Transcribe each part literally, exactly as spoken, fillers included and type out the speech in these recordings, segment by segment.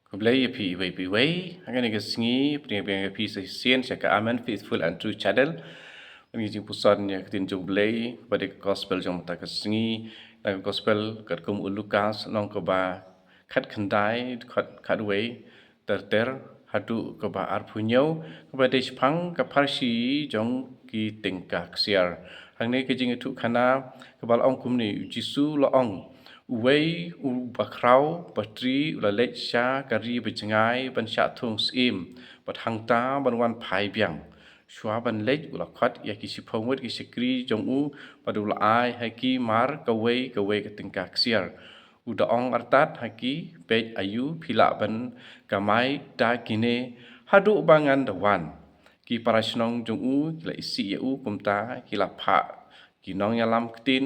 Khublei ïa phi iwei pa iwei. Ha kane ka sngi pdiang pdiang ïa phi sa shisien sha ka Amen Faithful and True Channel. Ngi jingpuson ïa ka ktien jong U Blei bad ïa ka gospel jong mynta ka sngi. Na ka gospel katkum u Lukas lynnong kaba khatkhyndai, khat khatwei ter ter haduh kaba arphew hynñiew, kaba dei shaphang ka pharshi jong ki tyngka ksiar. Hangne ka jingïathuhkhana kaba la ong kumne, U Jisu u la ong, uwei u bakhraw batri u la leit sha ka ri bajngai ban shah thung syiem, bad hangta ban wan phai biang. Shuwa ban leit u la khot ïa ki shiphew ngut ki shakri jong u, bad u la ai ha ki mar kawei kawei ka tyngka ksiar. U da ong artat ha ki, peit, aïu phi lah ban kamai da kine haduh ba ngan da wan. Ki parashnong jong u ki la isih ïa u, kumta ki la phah ki nongïalam ktien,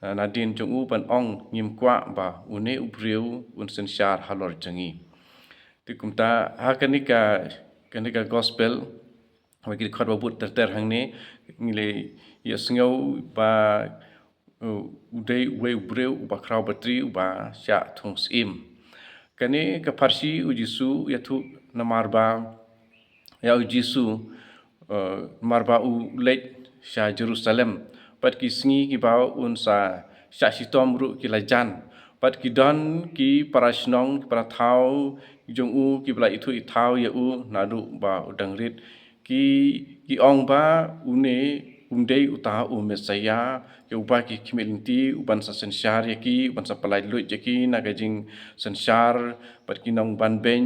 eh, nadien jong u ban ong, ngim kwah ba une u briew un synshar halor jong ngi. Te kumta ha kane ka, kane ka gospel, ba ki dkhot ba bud ter ter hangne, ngi la ïohsngew ba, uh, u dei uwei u briew u bakhraw batri uba shah thung syiem. Kane ka pharshi U Jisu u ïathuh namar ba ïa U Jisu, uh, namar ba u leit sha Jerusalem. Bad ki sngi kiba un sa shah shitom ruh ki la jan. Bad ki don ki parashnong, ki parathaw jong u kiba la ithuh ithaw ïa u naduh ba u dang rit. Ki, ki ong ba une um dei uta u Messaïah, ïa uba ki khmih lynti, u ban sa synshar ïa ki, u ban sa pyllait luid ïa ki na ka jingsynshar bad ki nongbanbeiñ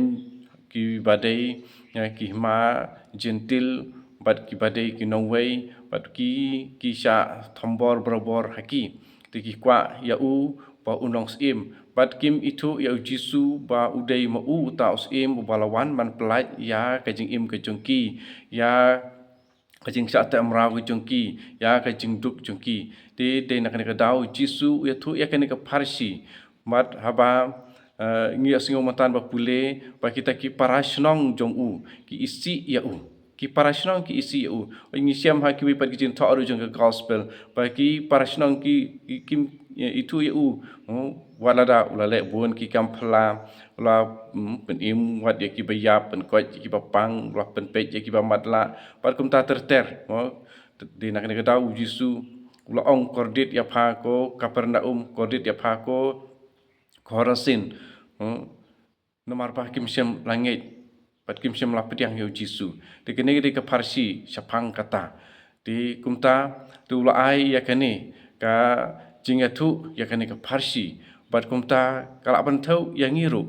kiba dei, eh, ki hima Jentil, bad kiba dei ki nongwei, bad ki, ki shah thombor barabor ha ki. Te ki kwah ïa u ba un long syiem. Bad kim ithuh ïa U Jisu ba u dei ma u uta u syiem uba la wan ban pyllait ïa ka jingim ka jong ki, ïa ka jingshah teh mraw ka jong ki, ïa ka jingduk jong ki. Te dei na kane ka daw U Jisu u ïathuh ïa kane ka pharshi. Bad haba, eh, ngi ïohsngew mynta ba pule ba kita ki parashnong jong u ki isih ïa u. Ki parashnong ki isih ïa u. Ngi shem ha kiwei pat ki jingthoh ruh jong ka gospel ba ki parashnong ki, ki, kim, eh, ithuh ïa u. Oh, wat lada u la leh bun ki kam phylla, u la, hmm, pynim wat ïa kiba ïap, pynkoit ïa kiba pang, u la pynpeit ïa kiba matlah, bad kumta ter ter. Oh, dei na kane ka daw U Jisu u la ong, kordit ïa pha ko Kapernaum, kordit ïa pha ko Khorasin. Hmm. Namar ba kim shym la ngeit bad kim shym la pdiang ïa U Jisu. Te kane ka dei ka pharshi shaphang kata. Te kumta te u la ai ïa kane ka jingïathuh ïa kane ka pharshi. Bad kumta ka lah ban thew ïa ngi ruh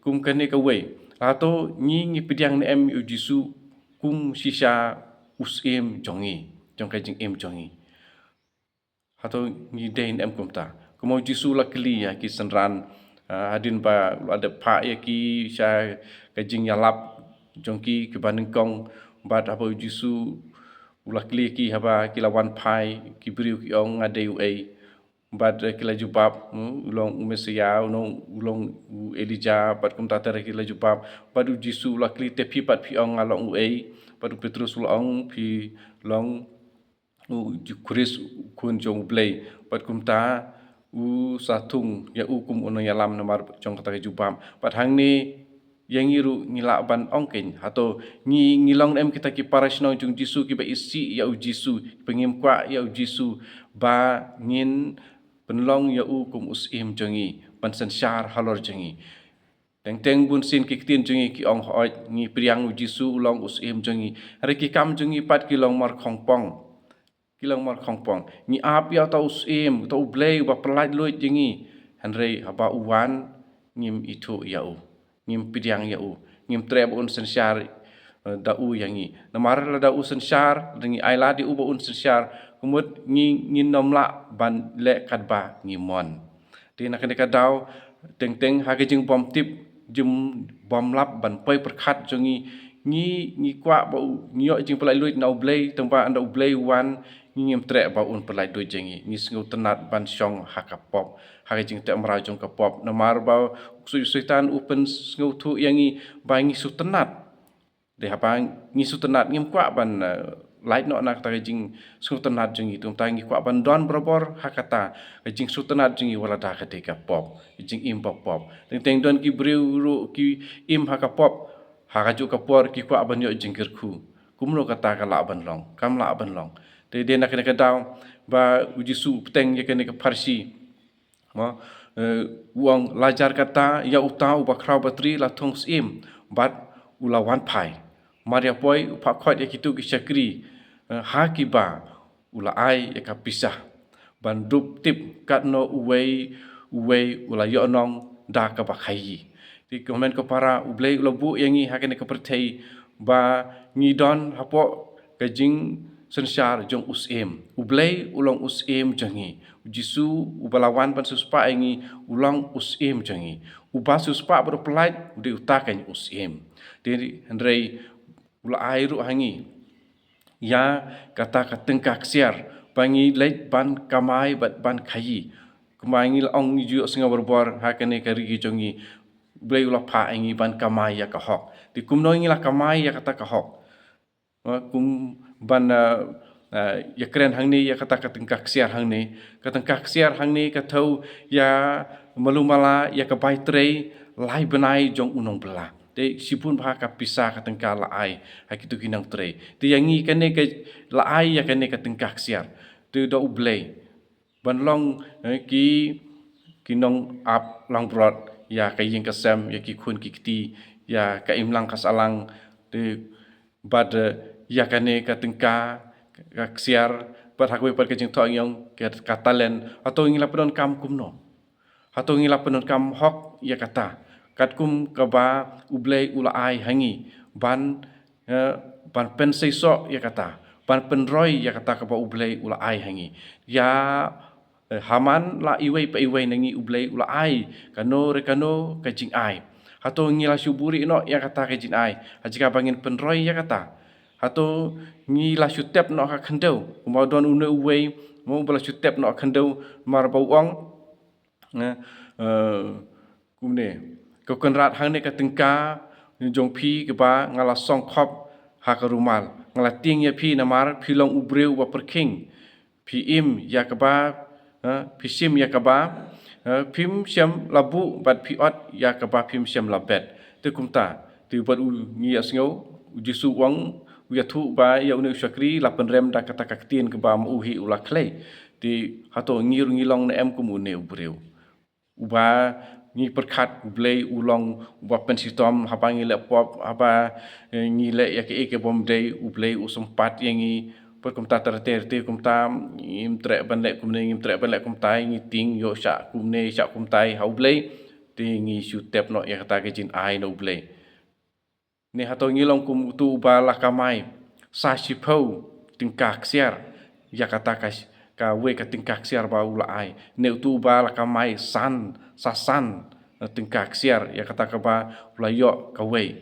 kum kane kawei. Hato ngi, ngi pdiang ne em ïa U Jisu kum shisha u syiem jong ngi, jong ka jingim jong ngi? Hato ngi dei ne em kumta? Kumba U Jisu u la kylli ïa ki synran, ah, hadien ba u la dep phah ïa ki sha ka jingïalap jong ki kiba nyngkong, bad haba U Jisu u la kylli ïa ki haba ki la wan phai, ki briew ki ong, nga dei uei? Bad, eh, ki la jubab, hmm, u long u Messaïah, u long, u long u Elijah, bad kumta ter ki la jubab. Bad U Jisu u la kylli, te phi pat phi ong nga long uei? Bad u Petrus u la ong, phi long u Khrist, u Khun jong U Blei. Bad kumta u sa thung ïa u kum u nongïalam namar jong kata ka jubab. Bad hangne ïa ngi ruh ngi lah ban ong keiñ, hato ngi, ngi long ne em kita ki parashnong jong U Jisu kiba isih ïa U Jisu, kiba ngim kwah ïa U Jisu ba ngin pynlong ïa u kum u syiem jong ngi, ban synshar halor jong ngi? Teng teng bun sien ki ktien jong ngi ki ong, hooid, ngi pdiang U Jisu u long u syiem jong ngi, hynrei ki kam jong ngi pat ki long markhongpong. Ki long markhongpong. Ngi ap ïa uta u syiem, uta U Blei uba pyllait luid ïa ngi. Hynrei haba u wan, ngim ithuh ïa u, ngim pdiang ïa u, ngim treh ba un synshar, eh, da u ïa ngi. Namar lada u synshar, lada ngi ailad ïa u ba un synshar, ka mut ngi, ngin ym lah ban leh katba ngi mon. Te na kane ka daw, teng teng ha ka jingbymtip, jingbymlap ban poi pyrkhat jong ngi, ngi, ngi kwah ba u, ngi ïoh jingpyllait luid na U Blei, tangba ynda U Blei u wan, ngi ngim treh ba un pyllait luid ïa ngi. Ngi sngewtynnat ban shong ha ka pop, ha ka jingteh mraw jong ka pop. Namar ba u ksuid u Soitan u pynsngewthuh ïa ngi ba ngi sngewtynnat. Te haba ngi sngewtynnat, ngim kwah ban, eh, lait noh na kata ka jingsngewtynnad jong ngi. Te kumta ngi kwah ban don barabor ha kata ka jingsngewtynnad jong ngi wat lada ka dei ka pop, ka jingim ba pop. Teng teng don ki briew ruh ki im ha ka pop, ha kajuh ka por ki kwah ban ïoh jingkyrkhu. Kumno kata ka lah ban long? Kam lah ban long. Te dei na kane ka daw ba U Jisu u bteng ïa kane ka pharshi. Mo, eh, u ong, la jar kata ïa uta uba khraw batri la thung syiem bad u la wan phai. Mar ïa poi u phah khot ïa kito ki shakri, eh, ha kiba u la ai ïa ka pisa ban dup tip katno uwei uwei u la ïoh nong da kaba khaïi. Te ko hynmen ko para, U Blei u la buh ïa ngi ha kane ka pyrthei ba ngi don hapoh ka jingsynshar jong u syiem. U Blei u long u syiem jong ngi. U Jisu uba la wan ban siewspah ïa ngi u long u syiem jong ngi. Uba siewspah bad u pyllait u dei uta keiñ u syiem. Te hynrei u la ai ruh ha ngi ïa kata ka tyngka ksiar ba ngi leit ban kamai bad ban khaïi. Kumba ngi la ong, ngi ju ïohsngew barabor ha kane ka ri jong ngi, U Blei u la phah ïa ngi ban kamai ïa ka hok. Te kumno ngi la kamai ïa kata ka hok? Mo, kum ban, eh, eh, ïakren hangne ïa kata ka tyngka ksiar hangne. Ka tyngka ksiar hangne ka thew ïa malu mala ïa ka bai trei lai bnai jong u nongbylla. Te shibun bha ka pisa ka tyngka la ai ha kito ki nongtrei. Te ïa ngi kane ka la ai ïa kane ka tyngka ksiar. Te da U Blei ban long, eh, ki, ki nong ap langbrot ïa ka ïing ka sem, ïa ki khun ki kti, ïa ka imlang ka sahlang. Te bad, eh, ïa kane ka tyngka ka ksiar bad ha kawei pat ka jingthoh ngi ong ka, ka talent. Hato ngi la pyndonkam kumno? Hato ngi la pyndonkam hok ïa kata katkum kaba U Blei u la ai ha ngi ban, eh, ban pynseisoh ïa kata, ban pynroi ïa kata kaba U Blei u la ai ha ngi? Ïa, eh, ha man la iwei pa iwei na ngi U Blei u la ai kano re kano ka jingai. Hato ngi la shu buhrieh noh ïa kata ka jingai ha jaka ba ngin pynroi ïa kata? Hato ngi la shu tep noh ha khyndew kumba don une uwei mo uba la shu tep noh ha khyndew, mar ba u ong, eh, eh, kumne, ko Kynrad, hangne ka tyngka jong phi kaba nga la song khop ha ka rumal, nga la tieng ïa phi namar phi long u briew uba pyrkhing. Phi im ïa kaba, eh, phi shim ïa kaba, eh, phim shym la buh bad phi ot ïa kaba phim shym la bet. Te kumta te bad u ngi ïa sngew U Jisu u ong, u ïathuh ba ïa une u shakri la pynrem da kata ka ktien kaba ma u hi u la khlei. Te hato ngi ruh ngi long ne em kum une u briew? Uba ngi pyrkhat U Blei u long uba pynshitom haba ngi leh pop, haba, eh, ngi leh ïa kaei kaei bym dei, U Blei u sympat ïa ngi. Bad kumta te rete rete kumta ngim treh ban leh kumne, ngim treh ban leh kumtai, ngi tieng ïoh shah kumne shah kumtai ha U Blei. Te ngi shu tep noh ïa kata ka jingai na U Blei. Ne hato ngi long kum utu uba la kamai sa shiphew tyngka ksiar ïa kata ka, kawei ka tyngka ksiar ba u la ai? Ne utu uba la kamai san, sa san, eh, tyngka ksiar ïa kata kaba u la ïoh kawei?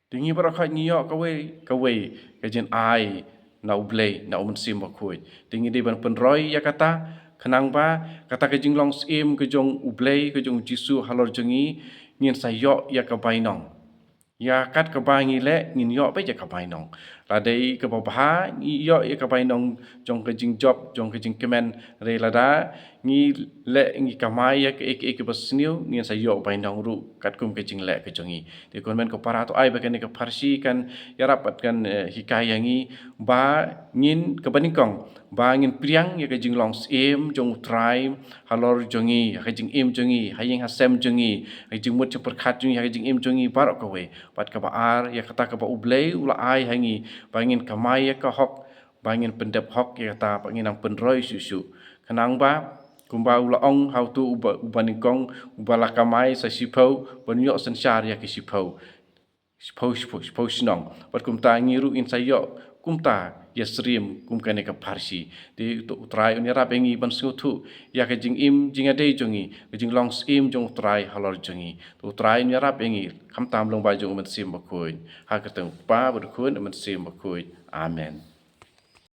Te ngi baroh khoit ngi ïoh kawei kawei ka jingai na U Blei, na U Mynsiem Bakhuid. Te ngi dei ban pynroi ïa kata khnang ba kata ka jinglong syiem ka jong U Blei, ka jong U Jisu halor jong ngi, ngin sa ïoh ïa ka bainong. Ïa kat kaba ngi leh ngin ïoh beit ïa ka bainong. Lada dei kaba bha ngi ïoh ïa ka bainong jong ka jingjop, jong ka jingkmen. Hynrei lada ngi leh, ngi kamai ïa kaei kaei kaba sniew, ngin sa ïoh bainong ruh katkum ka jingleh ka jong ngi. Te ko hynmen ko para, to ai ba kane ka pharshi kan ïarap bad kan, eh, hikai ïa ngi ba ngin, kaba nyngkong, ba ngin pdiang ïa ka jinglong syiem jong U Trai halor jong ngi, ha ka jingim jong ngi, ha ïing ha sem jong ngi, ha ka jingmut jingpyrkhat jong ngi, ha ka jingim jong ngi baroh kawei. Bad kaba ar, ïa kata kaba U Blei u la ai ha ngi ba ngin kamai ïa ka hok, ba ngin pyndep hok ïa kata, ba ngin nang pynroi shuh shuh. Khnang ba kumba u la ong ha utu uba, uba nyngkong, uba la kamai sa shiphew, ban ïoh synshar ïa ki shiphew, shiphew, shiphew, shiphew shnong. Bad kumta ngi ruh ngin sa ïoh kumta ïasyriem kum kane ka pharshi. Te to U Trai un ïarap ïa ngi ban sngewthuh ïa ka jingim jingïadei jong ngi, ka jinglong syiem jong U Trai halor jong ngi. To U Trai un ïarap ïa ngi khamtam lyngba jong U Mynsiem Bakhuid. Ha ka kyrteng U Kpa bad U Khun, U Mynsiem Bakhuid. Amen.